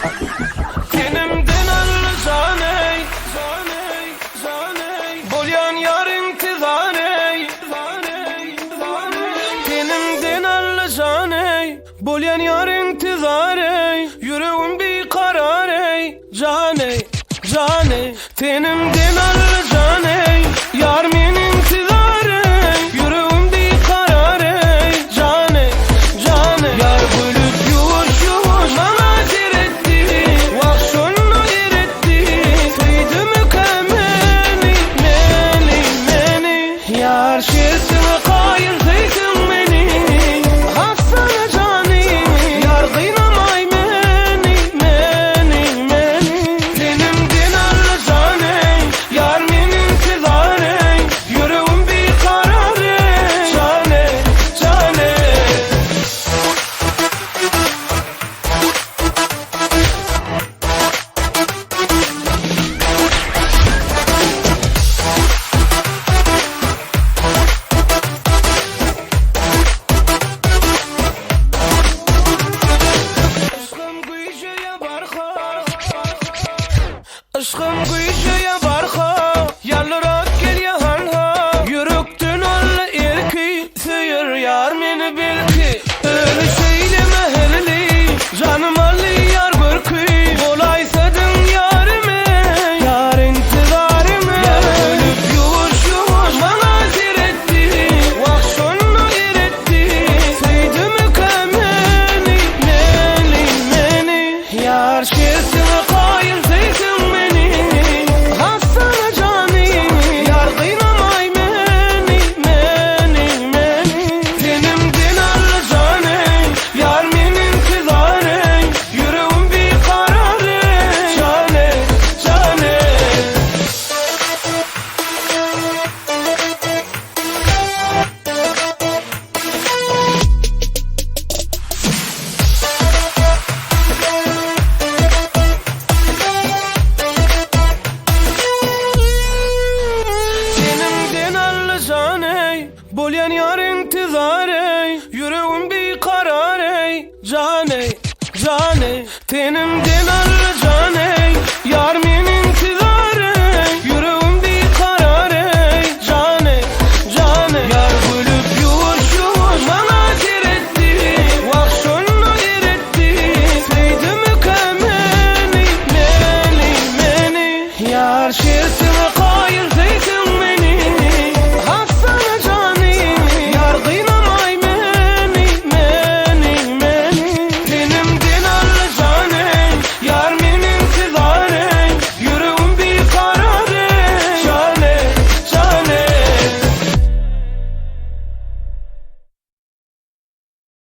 Tenimden aldy jan ey, jan ey, jan ey. Bolýan ýar intizar ey, zar ey, zar ey. Tenimden aldy jan ey, bolýan ýar intizar ey. Ýüregim bikarar ey, jan ey, jan ey. Tenimden aldy jan ey, ýar men intizar ey. Ýüregim bikarar ey, jan ey, jan ey. Ýar gülüp ýuwaş-ýuwaş maňa seretdi, Wah şonda eretdi, söýdümika meni, meni, meni. Ýar şertiňe kaýyl söýseň meni, Hassana jany, ýar gynamaý meni, meni, meni. Tenimden aldy jan eý, ýar men intizar eý, Ýüregim bikarar eý, jan eý, jan eý. Yşkym güýjeýär barha, Yşkym güýjeýär barha, Ýaldyrak gelýär hanha, Ýürekden aldy erki, Söýer ýar meni belki. Öli şeýle mähirli, Janym aldy ýar görki, Bolaýsadyň ýarym eý, Ýar intizarym eý. Ýar gülüp ýuwaş-ýuwaş maňa seretdi, Wah şonda eretdi, Söýdümika meni, meni, meni. Ýar şertiňe kaýyl söýseň meni, Hassana jany, ýar gynamaý meni, meni, meni. Tenimden aldy jan eý, ýar men intizar eý, Ýüregim bikarar eý, jan eý, jan eý. Tenimden aldy jan eý, Bolýan ýar intizar eý, Ýüregim bikarar eý, Jan eý, jan eý. Tenimden aldy.